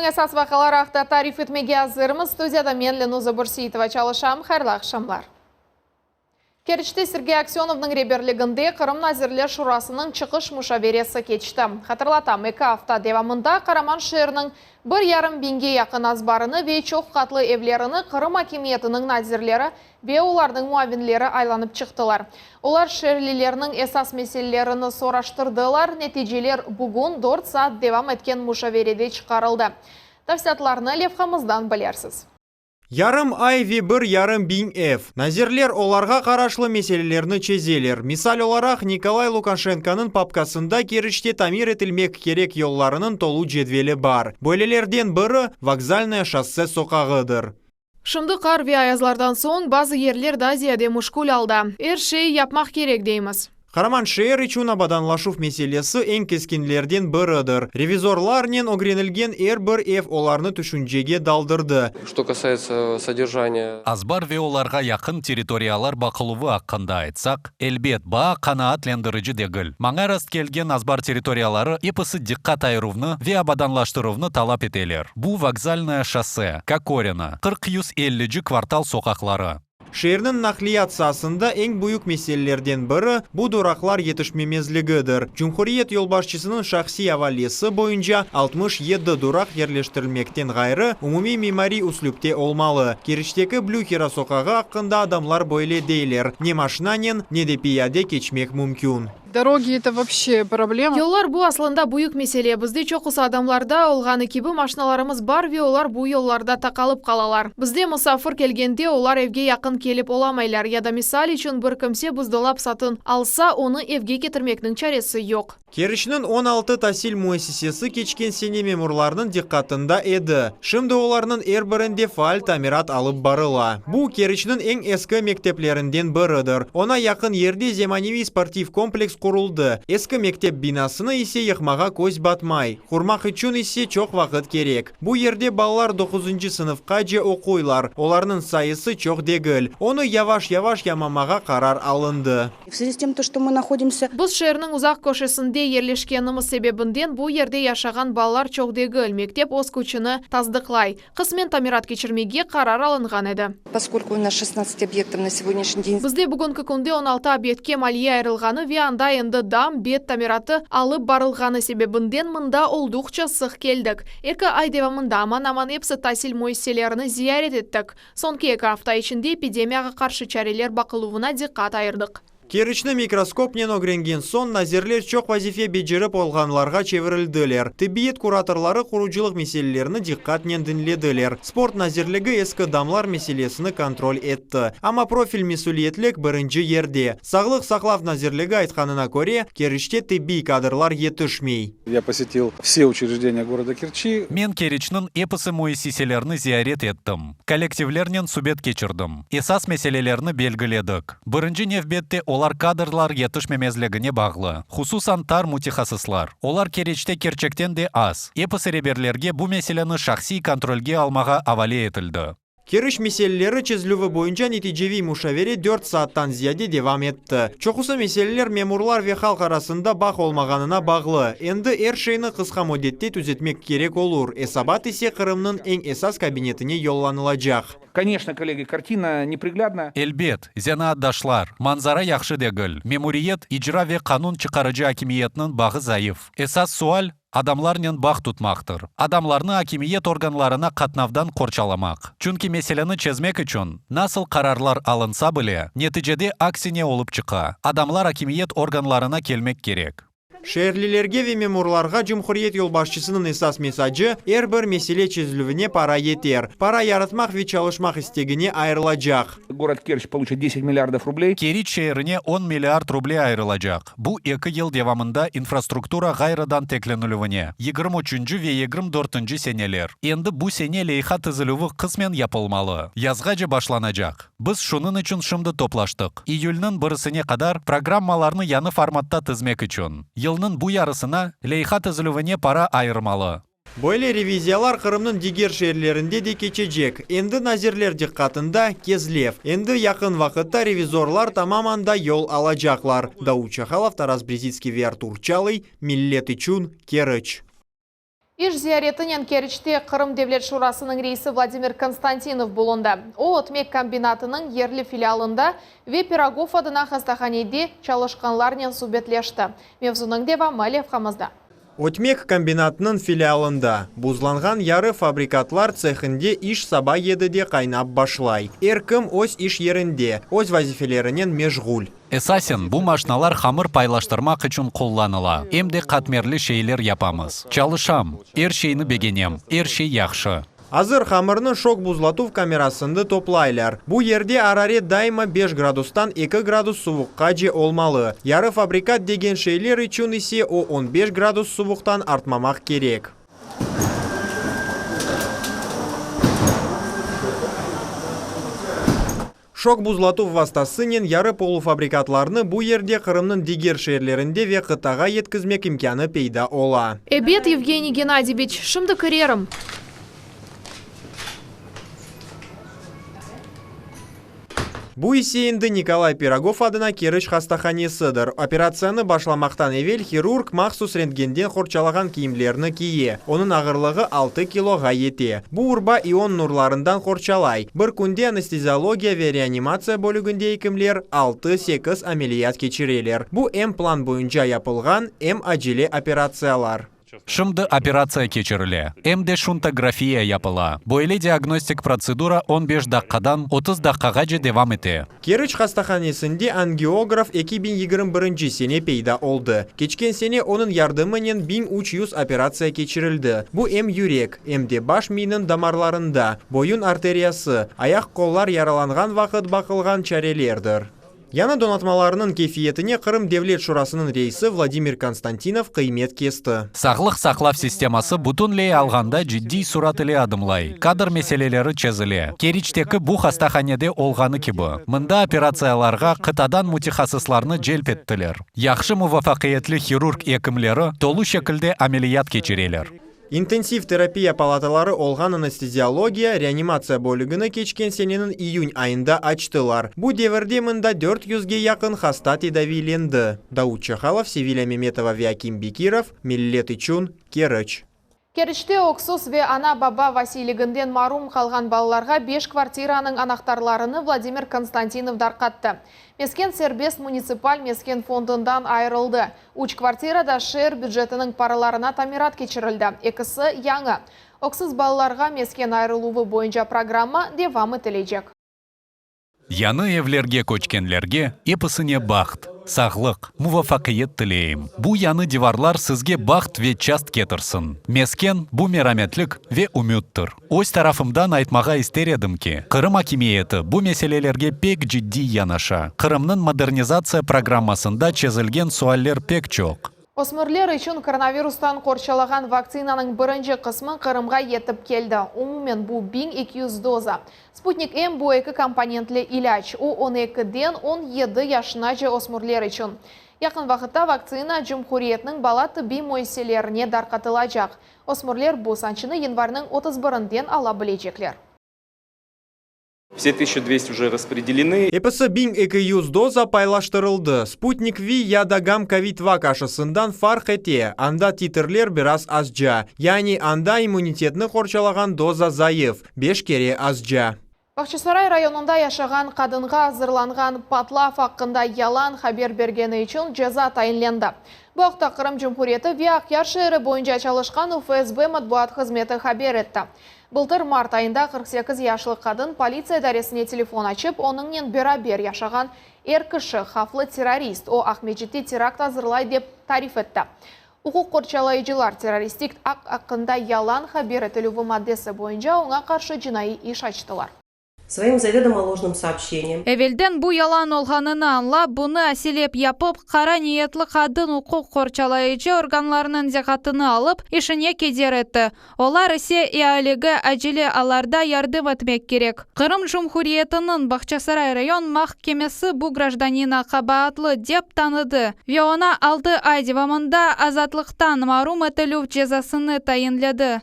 Künniñ esas vaqiaları aqta tarif etmege azırmız. Studiyada men, Lenuza Bürseitova, çalışam. Hayırlı aqşamlar. Keriçte Sergey Aksönovnıñ reberliginde Qırım Nazirler Şurasınıñ çıqış muşaveresi keçti. Hatırlatam, eki afta devamında qaraman şeerniñ bir yarım biñge yaqın azbarını ve çoq qatlı evlerini Qırım akimiyetiniñ nazirleri ve olarnıñ muavinleri aylanıp çıqtılar. Olar şeerlilerniñ esas meselelerini soraştırdılar. Neticeler bugün dört saat devam etken muşaverede çıqarıldı. Tafsilâtlarnı levhamızdan bilersiz. Yarım ay ve bir yarım biñ ev. Nazirler olarğa qaraşlı meselelerni çezeler. Misal olaraq, Nikolay Lukaşenkonıñ papkasında Keriçte tamir etilmek kerek yollarınıñ tolu cedveli bar. Böylelerden biri, Vokzalnoye şosse soqağıdır. Şimdi qar ve ayazlardan soñ bazı yerler daa ziyade müşkül alda. Er şey yapmaq kerek, deymiz. Qaraman şeer içün abadanlaşuv meselesi eñ keskinlerden biridir. Revizorlarnen ögrenilgen er bir ev olarnı tüşüncege daldırdı. Что касается содержания. Azbar ve olarğa yaqın territoriyalar baqıluvı aqqında aytsaq, elbet, baa qanaatlendirici degil. Maña rastkelgen azbar territoriyaları episi diqqat ayıruvnı ve abadanlaştıruvnı talap eteler. Bu Vokzalnoye şosse, Kokorina, 40 150-ci kvartal soqaqları. Şeerniñ naqliyat saasında eñ büyük meselelerden biri, bu duraqlar yetişmemezligidir. Cumhuriyet yolbaşçısınıñ şahsiy avalesi boyunca 67 duraq yerleştirilmekten ğayrı, umumiy mimariy üslüpte olmalı. Keriçteki Blühera soqağı aqqında adamlar böyle deyler, ne maşinanen, ne de piyade keçmek mümkün. Dorogi, eto voobşe problema. Yollar bu aslında büyük mesele. Bizde çoqusı adamlarda olğanı kibi maşinalarımız bar ve olar bu yollarda taqalıp qalalar. Bizde musafir kelgende olar evge yaqın kelip olamaylar ya da misal içün bir kimse buzdolap satın alsa onı evge ketirmekniñ çaresi yoq. Keriçniñ 16 tasil müessisesi keçken sene memurlarnıñ diqqatında edi. Şimdi olarnıñ er birinde faal tamirat alıp barıla. Bu, Keriçniñ eñ eski mekteplerinden biridir. Oña yaqın yerde zemaneviy sportiv kompleks quruldı. Eski mektep binasını ise yıqmağa köz batmay. Qurmaq içün ise çoq vaqıt kerek. Bu yerde balalar doquzıncı sınıfqace oquylar, olarnıñ sayısı çoq degil. Onı yavaş-yavaş yamamağa qarar alındı. V svyazi s tem, to çto mı nahodimsâ. Biz şeerniñ uzaq köşesinde yerleşkenimiz sebebinden bu yerde yaşağan balalar çoq degil, mektep öz küçüni tasdıqlay. Qısmen tamirat keçirmege qarar alınğan edi. Poskolku u nas şestnadtsat obyektov na segodnâşniy den. Bizde bugünki künde 16 obyektke maliye ayırılğanı ve anda endi dam, bet tamiratı alıp barılğanı sebebinden mında olduqça sıq keldik. Eki ay devamında aman-aman epsi tasil müessiselerini ziyaret ettik. Soñki eki afta içinde epidemiyağa qarşı çareler baqıluvına diqqat ayırdıq. Keriçni mikroskopnen ögrengen soñ, nazirler çoq vazife becerip olğanlarğa çevirildiler. Tibbiyet kuratorları qurucılıq meselelerini diqqatnen diñlediler. Sport nazirligi eski damlar meselesini kontrol etti. Amma profil mesüliyetlik birinci yerde. Sağlıq saqlav nazirligi aytqanına köre, Keriçte tibbiy kadrlar yetişmey. Ya posetil vse uçrejdeniya goroda Kerçi. Men Keriçniñ episi müessiselerini ziyaret ettim, kollektivlernen subet keçirdim, esas meselelerni belgiledik. Birinci nevbette olar kadrlar yetişmemezligine bağlı, hususan tar mütehassıslar. Olar Keriçte kerçekten de az. Episi reberlerge bu meseleni şahsiy kontrolge almağa avale etildi. Keriç meseleleri çezilüvi boyunca neticeviy muşavere dört saattan ziyade devam etti. Çoqusı meseleler memurlar ve halq arasında bağ olmağanına bağlı. Endi er şeyni qısqa müddette tüzetmek kerek olur, esabat ise Qırımnıñ eñ esas kabinetine yollanılacaq. Koneçno, kollegi, kartina nepriglâdna. Elbet, zenaatdaşlar, manzara yahşı degil, memuriyet, icra ve qanun çıqarıcı akimiyetniñ bağı zayıf. Esas sual, adamlarnen bağ tutmaqtır. Adamlarnı akimiyet organlarına qatnavdan qorçalamaq. Çünki meseleni çezmek içün nasıl qararlar alınsa bile, neticede aksine olıp çıqa, adamlar akimiyet organlarına kelmek kerek. Şeerlilerge ve memurlarğa cumhuriyet yolbaşçısınıñ esas mesacı, er bir mesele çezilüvine para yeter. Para yaratmaq ve çalışmaq istegine ayırılacaq. Gorod Kerç poluçit deset milliardov rubley. Keriç şeerine on milliard ruble ayırılacaq. Bu eki yıl devamında infrastruktura ğayrıdan teklenilüvine, 23-nci ve 24-nci seneler. Endi bu sene leyha tizilüvi qısmen yapılmalı, yazğace başlanacaq. Biz şunıñ içün şimdi toplaştıq, iyülniñ birisine qadar programmalarnı yañı formatta tizmek içün. Yılnıñ bu yarısına leyha tizilüvine para ayırmalı. Böyle reviziyalar Qırımnıñ diger şeerlerinde de keçecek. Endi nazirler diqqatında, Kezlev. Endi yaqın vaqıtta revizorlar tamam anda yol alacaqlar. Davut Şahalov, Taras Brezitskiy ve Artur Çalıy, Millet içün, Keriç. İş ziyaretinen Keriçte Qırım Devlet Şurasınıñ reisi Vladimir Konstantinov bulundı. O, ötmek kombinatınıñ yerli filialında ve Pirogov adına hastahanede çalışqanlarnen subetleşti. Mevzunıñ devamı levhamızda. Ötmek kombinatınıñ filialında, buzlanğan yarı fabrikatlar tsehinde iş saba yedide qaynap başlay. Er kim öz iş yerinde, öz vazifelerinen meşğul. Esasen, bu maşnalar hamır paylaştırmaq içün qullanıla. Em de qatmerli şeyler yapamız. Çalışam, er şeyni begenem, er şey yahşı. Azır hamırnı şok buzlatuv kamerasında toplaylar. Bu yerde araret daima beş gradustan eki gradus suvuqqace olmalı. Yarı fabrikat degen şeyler içün ise o on beş gradus suvuqtan artmamaq kerek. Şok buzlatuv vastasınen yarı polufabrikatlarnı bu yerde Qırımnıñ diger şeerlerinde ve qıtağa yetkizmek imkânı peyda ola. Ebet, Yevgeniy Gennadyeviç, şimdi kirerim. Bu ise endi Nikolay Pirogov adına Keriç hastahanesidir. Operatsiyanı başlamaqtan evel hirurg mahsus rentgenden qorçalağan kiyimlerni kiye. Onıñ ağırlığı altı kiloğa yete. Bu urba ion nurlarından qorçalay. Bir künde anesteziologiya ve reanimatsiya bölüginde ekimler altı, sekiz ameliyat keçireler. Bu em plan boyunca yapılğan, em acele operatsiyalar. Şimdi operatsiya keçirile, em de şuntografiya yapıla. Böyle diagnostik protsedura on beş daqqadan 30 daqqağace devam ete. Keriç hastahanesinde angiograf 2021 sene peyda oldı. Keçken sene onıñ yardımınen 1300 operatsiya keçirildi. Bu em yürek, em de baş miyniñ damarlarında, boyun arteriyası, ayaq-qollar yaralanğan vaqıt baqılğan çarelerdir. Yañı donatmalarnıñ keyfiyetine Qırım Devlet Şurasınıñ reisi Vladimir Konstantinov qıymet kesti. Sağlıq saqlav sisteması bütünley alğanda ciddiy surat ile adımlay, kadr meseleleri çezile. Keriçteki bu hastahanede olğanı kibi, mında operatsiyalarğa qıtadan mütehassıslarnı celp ettiler. Yahşı muvafaqiyetli hirurg ekimleri tolu şekilde ameliyat keçireler. İntensiv terapiya palataları olğan anesteziologiya, reanimatsiya bölügini keçken seneniñ iyün ayında açtılar. Bu devirde mında 400ge yaqın hasta tedaviylendi. Davut Çahalov, Sevilâ Memetova ve Akim Bekirov, Millet içün, Keriç. Keriçte öksüz ve ana-baba vasiyliginden marum qalğan balalarğa beş kvartiranıñ anahtarlarını Vladimir Konstantinov darqattı. Mesken serbest munitsipal mesken fondundan ayırıldı. Üç kvartirada şeer bücetiniñ paralarına tamirat keçirildi, ekisi yañı. Öksüz balalarğa mesken ayırıluvı boyunca programma devam etilecek. Yañı evlerge köçkenlerge episine baht, sağlıq, muvafaqiyet tileyim. Bu yañı divarlar sizge baht ve çast ketirsin. Mesken, bu merametlik ve ümüttir. Öz tarafımdan aytmağa ister edim ki, Qırım akimiyeti bu meselelerge pek ciddiy yanaşa. Qırımnıñ modernizatsiya programmasında çezilgen sualler pek çoq. Ösmürler içün koronavirustan qorçalağan vaktsinanıñ birinci qısmı Qırımğa yetip keldi. Umumen bu 1200 doza. Sputnik M bu eki komponentli ilâc. O, on ekiden 17 yaşınace ösmürler içün. Yaqın vaqıtta vaktsina cumhuriyetniñ bala tibbiy müessiselerine darqatılacaq. Ösmürler bu sançını yanvarniñ 31-inden ala bilecekler. Все 1200 уже распределены. Episi 1200 doza paylaştırıldı. Sputnik V ya da Gam-Covid Vak aşısından farq ete. Anda titrler biraz azca. Yani anda immunitetni qorçalağan doza zayıf. Beş kere azca. Bağçasaray rayonında yaşağan qadınğa azırlanğan patlav aqqında yalan haber bergeni içün ceza tayinlendi. Bu aqta Qırım Cumhuriyeti ve Aqyar şeeri boyunca çalışqan UFSB matbuat hızmeti haber etti. Bıltır mart ayında 48 yaşlı qadın politsiya idaresine telefon açıp, onıñnen beraber yaşağan er kişi havflı terrorist, o Aqmescitte terakt azırlay dep tarif etti. Uquq qorçalayıcılar terroristik akt aqqında yalan haber etilüvi maddesi boyunca oña qarşı cinaiy iş açtılar. Своим заведомо ложным сообщением. Evelden bu yalan olğanını añlap, bunı aselet yapıp, qara niyetli qadın uquq qorçalayıcı organlarınıñ diqqatını alıp, işine keder etti. Olar ise ealige acele allarda yardım etmek kerek. Qırım Cumhuriyetiniñ Bağçasaray rayon mahkemesi bu grajdanina qabaatlı dep tanıdı ve oña 6 ay devamında azatlıqtan marum etilüv cezasını tayinledi.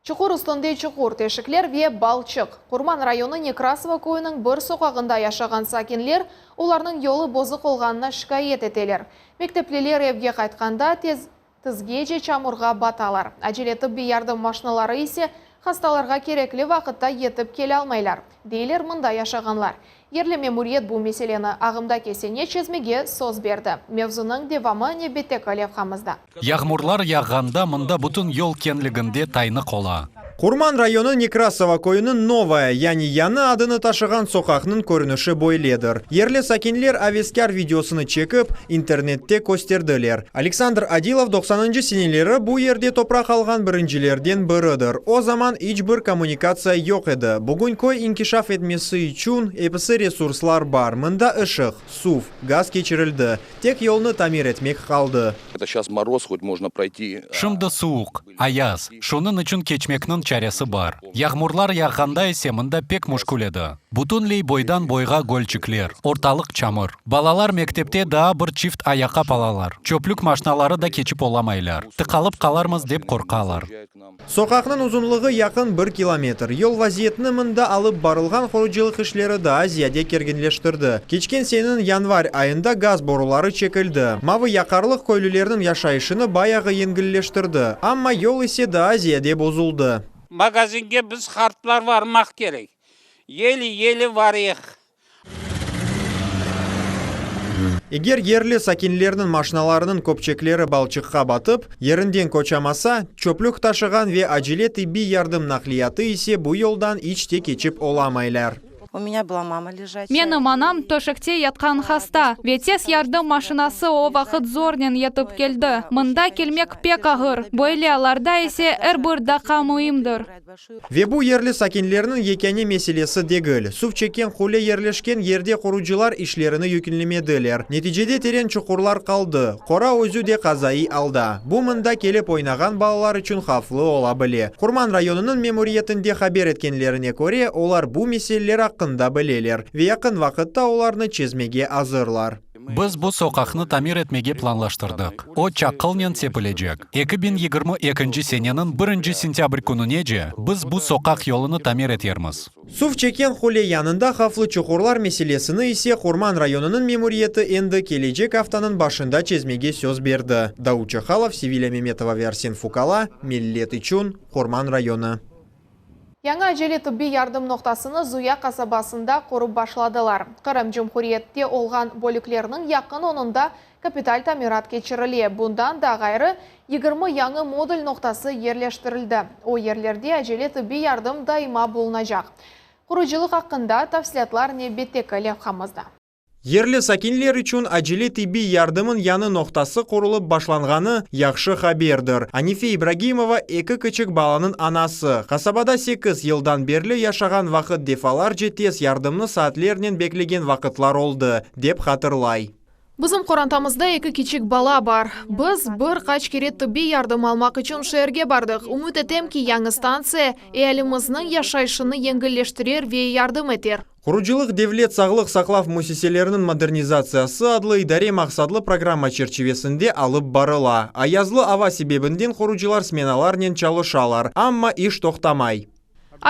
Çuqur üstünde çuqur, teşikler ve balçıq. Qurman rayonı Nekrasova köyüniñ bir soqağında yaşağan sakinler olarnıñ yolu bozuq olğanına şikâyet eteler. Mektepliler evge qaytqanda tez. Tizgece çamurğa batalar. Acele tıbbiy yardım maşinaları ise hastalarğa kerekli vaqıtta yetip kelalmaylar, deyler mında yaşağanlar. Yerli memuriyet bu meseleni ağımdaki sene çezmege söz berdi. Mevzunıñ devamı nevbetteki levhamızda. Yağmurlar yağğanda mında bütün yol keñliginde taynıq ola. Qurman rayonı Nekrasova köyüniñ Novaya, yani Yañı adını taşığan soqaqnıñ körünişi böyledir. Yerli sakinler aveskâr videosını çekip, internette kösterdiler. Aleksandr Adilov doqsanıncı seneleri bu yerde topraq alğan birincilerden biridir. O zaman iç bir kommunikatsiya yoq edi. Bugün köy inkişaf etmesi içün episi resurslar bar, mında ışıq, suv, gaz keçirildi. Tek yolnı tamir etmek qaldı. Şimdi suvuq, ayaz, şunıñ içün keçmekniñ çaresi bar. Yağmurlar yağğanda ise mında pek müşkül edi. Bütünley boydan-boyğa gölçikler, ortalıq çamur. Balalar mektepte daa bir çift ayaqqap alalar, çöplük maşnaları da keçip olamaylar, tıqalıp qalarmız dep qorqalar. Soqaqnıñ uzunlığı yaqın bir kilometr. Yol vaziyetini mında alıp barılğan qurucılıq işleri daa ziyade kerginleştirdi. Keçken seneniñ yanvar ayında gaz boruları çekildi. Mavı yaqarlıq köylülerniñ yaşayışını bayağı yengilleştirdi, amma yol ise daa ziyade bozuldı. Magazinge biz qartlar varmaq kerek. Yeli-yeli varıyıq. Eger yerli sakinlerniñ maşinalarınıñ köpçekleri balçıqqa batıp, yerinden köçamasa, çöplük taşığan ve acele tibbiy yardım naqliyatı ise bu yoldan iç te keçip olamaylar. Menim anam töşekte yatqan hasta, ve tez yardım maşinası o vaqıt zornen yetip keldi. Mında kelmek pek ağır, böyle allarda ise er bir daqqa müimdir. Ve bu yerli sakinlerniñ yekâne meselesi degil. Suv çekken qule yerleşken yerde qurucılar işlerini yekünlemediler. Neticede teren çuqurlar qaldı, qora özü de qazaiy alda. Bu mında kelip oynağan balalar içün havflı ola bile. Qurman rayonınıñ memuriyetinde haber etkenlerine köre, olar bu meseleler aqqında bileler ve yaqın vaqıtta olarnı çezmege azırlar. Biz bu soqaqnı tamir etmege planlaştırdıq. O, çaqılnen sepilecek. 2022 seneniñ birinci sentâbr kününece biz bu soqaq yolunı tamir etermiz. Suv çeken qule yanında havflı çuqurlar meselesini ise Qurman rayonınıñ memuriyeti endi kelecek aftanıñ başında çezmege söz berdi. Davut Çahalov, Sevilâ Memetova ve Arsen Fukala, Millet içün, Qurman rayonı. Yañı acele tıbbiy yardım noqtasını Zuya qasabasında qurıp başladılar. Qırım Cumhuriyette olğan bölüklerniñ yaqın onunda kapital tamirat keçirile. Bundan da ğayrı, 20 yañı modul noqtası yerleştirildi. O yerlerde acele tıbbiy yardım daima bulunacaq. Qurucılıq aqqında tafsilâtlar nevbetteki levhamızda. Yerli sakinler içün acele tibbiy yardımıñ yañı noqtası qurulıp başlanğanı yahşı haberdir. Anife İbragimova eki kiçik balanıñ anası. Qasabada sekiz yıldan berli yaşağan vaqıt defalarca tez yardımnı saatlernen beklegen vaqıtlar oldı, dep hatırlay. Bizim qorantamızda eki kiçik bala bar. Biz bir qaç kere tıbbiy yardım almaq içün şeerge bardıq. Ümüt etem ki, yañı stantsiya ealimizniñ yaşayışını yengilleştirer ve yardım eter. Qurucılıq Devlet sağlıq saqlav müessiseleriniñ modernizatsiyası adlı idare maqsatlı programma çerçivesinde alıp barıla. Ayazlı ava sebebinden qurucılar smenalarnen çalışalar, amma iş toqtamay.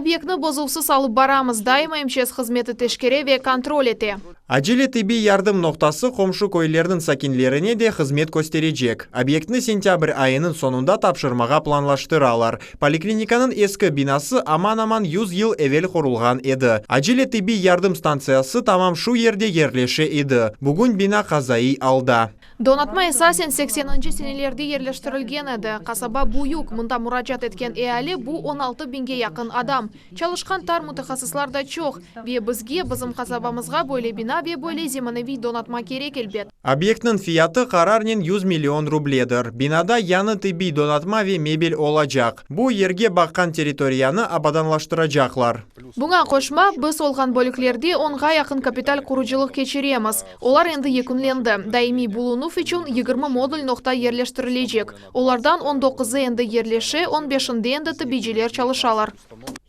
Obyektni bozuvsız alıp baramız, daima MÇS hızmeti teşkere ve kontrol ete. Acele tibbiy yardım noqtası qomşu köylerniñ sakinlerine de hızmet kösterecek. Obyektni sentâbr ayınıñ soñunda tapşırmağa planlaştıralar. Poliklinikanıñ eski binası aman-aman yüz yıl evel qurulğan edi. Acele tibbiy yardım stantsiyası tamam şu yerde yerleşe edi. Bugün bina qazaiy alda. Donatma esasen sekseninci senelerde yerleştirilgen edi. Qasaba büyük, mında muracaat etken eali, bu 16 biñge yaqın adam. Çalışqan tar mütehassıslar da çoq. Ve bizge, bizim qasabamızğa böyle bina ve böyle zemaneviy donatma kerek, elbet. Obyektniñ fiyatı qararnen 100 million rubledir. Binada yañı tibbiy donatma ve mebel olacaq. Bu yerge baqqan territoriyanı abadanlaştıracaqlar. Buña qoşma, biz olğan bölüklerde onğa yaqın kapital qurucılıq keçiremiz. Olar endi yekünlendi. Daimiy bulunuv içün 20 modul noqta yerleştirilecek. Olardan on doquzı endi yerleşe, on beşinde endi tıbbiyciler çalışalar.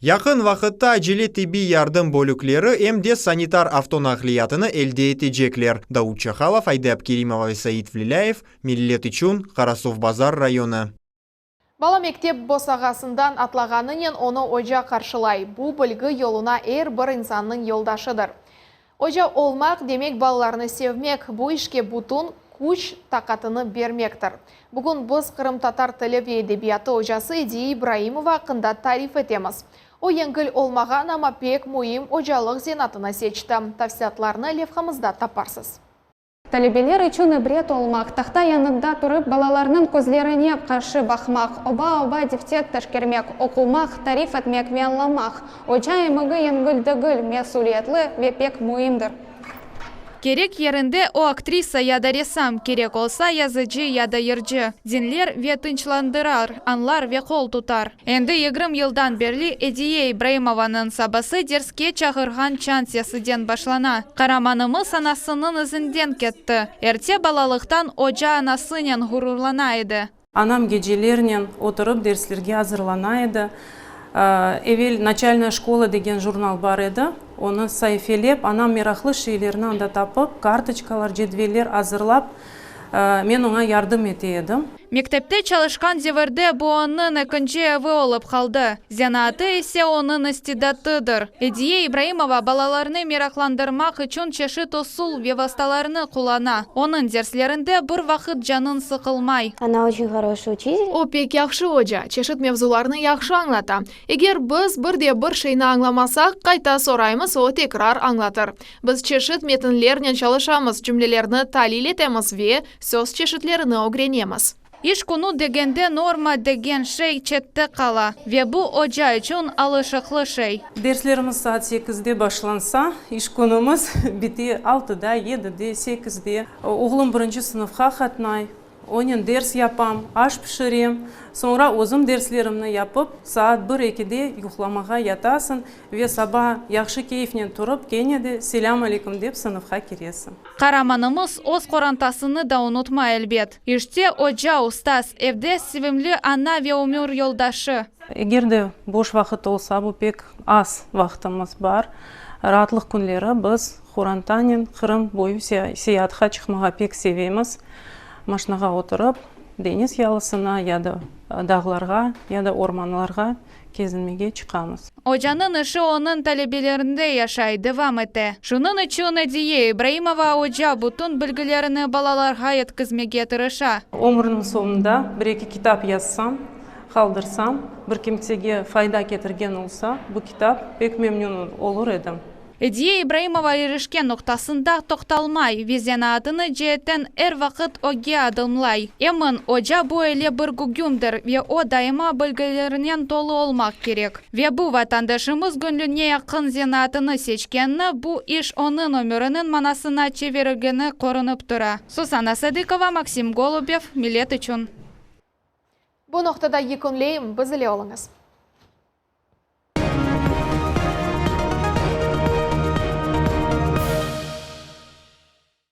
Yaqın vaqıtta acele tibbiy yardım bölükleri em de sanitar avtonaqliyatını elde etecekler. Davut Çahalov, Ayda Abkerimova ve Said Vlilâyev, Millet içün, Qarasuvbazar rayonı. Bala mektep bosağasından atlağanınen onı oca qarşılay. Bu bilgi yoluna er bir insannıñ yoldaşıdır. Oca olmaq, demek balalarnı sevmek. Bu işke bütün. küç, taqatını bermektir. Bugün biz qırımtatar tili ve edebiyatı ocası Ediye İbraimova aqqında tarif etemiz. O yengil olmağan, amma pek müim ocalıq zenaatını seçti. Tafsilâtlarnı levhamızda taparsız. Talebeler içün ibret olmaq, tahta yanında turıp, balalarnıñ közlerine qarşı baqmaq, oba-oba defter teşkermek, oqumaq, tarif etmek ve añlamaq, oca emegi yengil degil, mesüliyetli ve pek müimdir. Kerek yerinde o aktrisa ya da ressam, kerek olsa yazıcı ya da yırcı, diñler ve tınçlandırar, añlar ve qol tutar. Endi 20 yıldan berli Ediye İbraimovanıñ sabası derske çağırğan çañ sesiden başlana. Qaramanımız anasınıñ izinden ketti. Erte balalıqtan oca anasınen ğururlana edi. Anam gecelernen oturıp derslerge azırlana edi. Evel Начальная школа degen jurnal bar edi. Onı saifelep, anam meraqlı şeylerni anda tapıp, kartoçkalar, cedveller azırlap, men oña yardım ete edim. Mektepte çalışqan devirde bu onıñ ekinci evi olıp qaldı. Zenaatı ise onıñ istidatıdır. Ediye İbraimova balalarnı meraqlandırmaq içün çeşit usul ve vastalarnı qullana. Onıñ derslerinde bir vaqıt canıñ sıqılmay. Она очень хороший учитель. O pek yahşı oca, çeşit mevzularnı yahşı añlata. Eger biz bir de bir şeyni añlamasaq, qayta soraymız, o tekrar añlatır. Biz çeşit metinlernen çalışamız, cümlelerni talil etemiz ve söz çeşitlerini ögrenemiz. İş künü degende norma degen şey çette qala ve bu oca içün alışıqlı şey. Derslerimiz saat sekizde başlansa, iş künümiz bite altıda, yedide, sekizde. Oğlum birinci sınıfqa qatnay. Onen ders yapam, aş pişirem. Soñra özüm derslerimni yapıp, saat bir-ekide yuqlamağa yatasıñ ve saba yahşı keyfnen turıp, kene de selâm aleyküm dep sınıfqa kiresiñ. Qaramanımız öz qorantasını da unutmay, elbet. İşte oca, ustaz, evde sevimli ana ve ömür yoldaşı. Eger de boş vaqıt olsa, bu pek az vaqtımız bar, raatlıq künleri biz qorantanen Qırım boyu seyaatqa çıqmağa pek sevemiz. Maşinağa oturıp, deñiz yalısına ya da dağlarğa, ya da ormanlarğa kezinmege çıqamız. Ocanıñ işi onıñ talebelerinde yaşay, devam ete. Şunıñ içün Ediye İbraimova oca bütün bilgilerini balalarğa yetkizmege tırışa. Ömürniñ soñunda bir-eki kitap yazsam, qaldırsam, bir kimsege fayda ketirgen olsa, bu kitap, pek memnün olur edim. Ediye İbraimova irişken noqtasında toqtalmay ve zenaatını ceetten er vaqıt ögge adımlay. Emin, oca böyle bir gügümdir ve o daima bilgilerinen tolu olmaq kerek. Ve bu vatandaşımız göñlüne yaqın zenaatını seçkenini, bu iş onıñ ömüriniñ manasına çevirilgeni körünip tura. Susanna Sadıkova, Maksim Golubev, Millet içün. Bu noqtada yekünleyim, biz ile oluñız.